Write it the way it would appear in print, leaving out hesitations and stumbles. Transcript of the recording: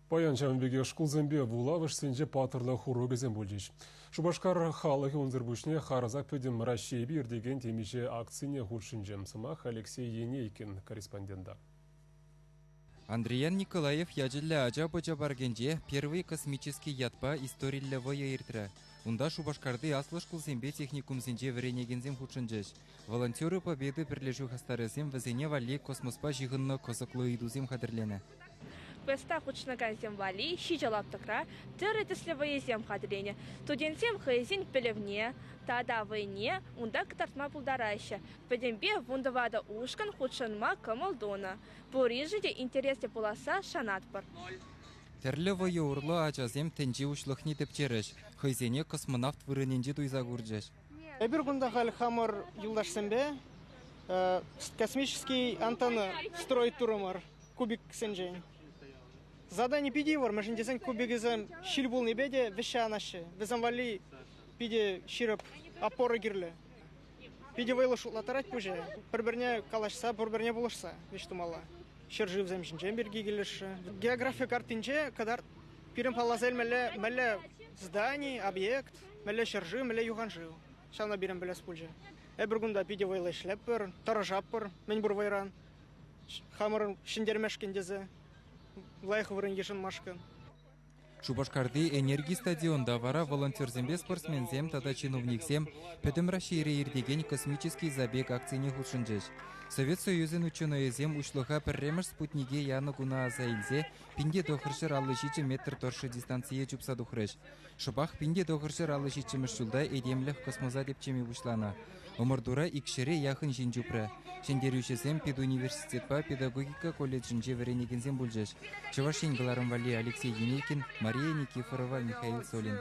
Паян ҫавӑн пекех шкулсемпе вулавӑшсенче паттӑрлӑх урокӗсем пулчӗҫ. Шупашкар халӑхӗ унсӑр пуҫне харӑсах пӗтӗм Раҫҫейпе иртекен темиҫе акцине хутшӑнчӗ. Сӑмах Алексей Енейкин корреспондента. Андриян Николаев ячӗллӗ ача-пӑча паркӗнче «Первый космический» ятпа историллӗ вӑйӑ иртрӗ. Унта Шупашкарти аслӑ шкулсемпе техникумсенче вӗренекенсем хутшӑнчӗҫ. Волонтеры Победы пӗрлешӳ хастарӗсем вӗсене валли космоспа ҫыхӑннӑ кӑсӑклӑ ыйтусем хатӗрленӗ. Квеста хутшӑнакансем валли ҫичӗ лаптӑкра тӗрлӗ тӗслӗ вӑйӑсем хатӗрленӗ. Студентсем хӑйсен пӗлӗвне тата вӑйне унта кӑтартма пултараҫҫӗ. Пӗтӗмпе 14 ушкӑн хутшӑнма кӑмӑл тунӑ. Пуриншӗн те интереслӗ пуласса шанатпӑр. Тӗрлӗ вӑйӑ урлӑ ачасем тӗнче уҫлӑхне тӗпчерӗҫ, хӑйсене космонавт вырӑнӗнче туйса курчӗҫ. Эпир кунта халь хамӑр юлташсемпе космический антенна строить турӑмӑр кубиксенчен. Задани питӗ йывӑр, мӗншӗн тесен кубикӗсем ҫил пулнипе те вӗҫсе анаҫҫӗ. Вӗсем валли питӗ ҫирӗп опора кирлӗ. Питӗ вӑйлӑ шутлаттарать пуҫӗ. Пӗр-пӗрне калаҫса, пӗр-пӗрне пулӑшса ӗҫ тумалла. Ҫӗршывсем ҫинчен пирки килӗшрӗ. Географи карттинче кӑтарт пирӗн палласа илмелле мӗнле здани, объект, мӗнле ҫӗршыв, мӗнле юханшыв. Ҫавна пирӗн пӗлес пулчӗ. Эпир кунта питӗ вӑйлӑ ӗҫлетпӗр, тӑрӑшатпӑр мӗн пур вӑйран. Хамӑрӑн ҫӗнтермешкӗн тесе лайӑх вырӑн йышӑнмашкӑн. Шупашкарти «Энерги» стадионта вара волонтерсемпе спортсменсем тата чиновниксем Пӗтӗм Раҫҫейре иртекен «Космический забег» акцине хутшӑнчӗҫ. Совет Союзӗн ученӑйӗсем уҫлӑха пӗрремӗш спутнике янӑ куна аса илсе 1957 метр тӑршшӗ дистанцие чупса тухрӗҫ. Шӑпах 1957 ҫулта этемлӗх космоса тӗпчеме пуҫланӑ. Ӑмӑртура икҫӗре яхӑн ҫын чупрӗ. Ҫӗнтерӳҫӗсем педуниверситетпа педагогика колледжӗнче вӗренекенсем пулчӗҫ. Чӑваш Ен кӑларӑм валли Алексей Енейкин, Мария Никифорова, Михаил Солин.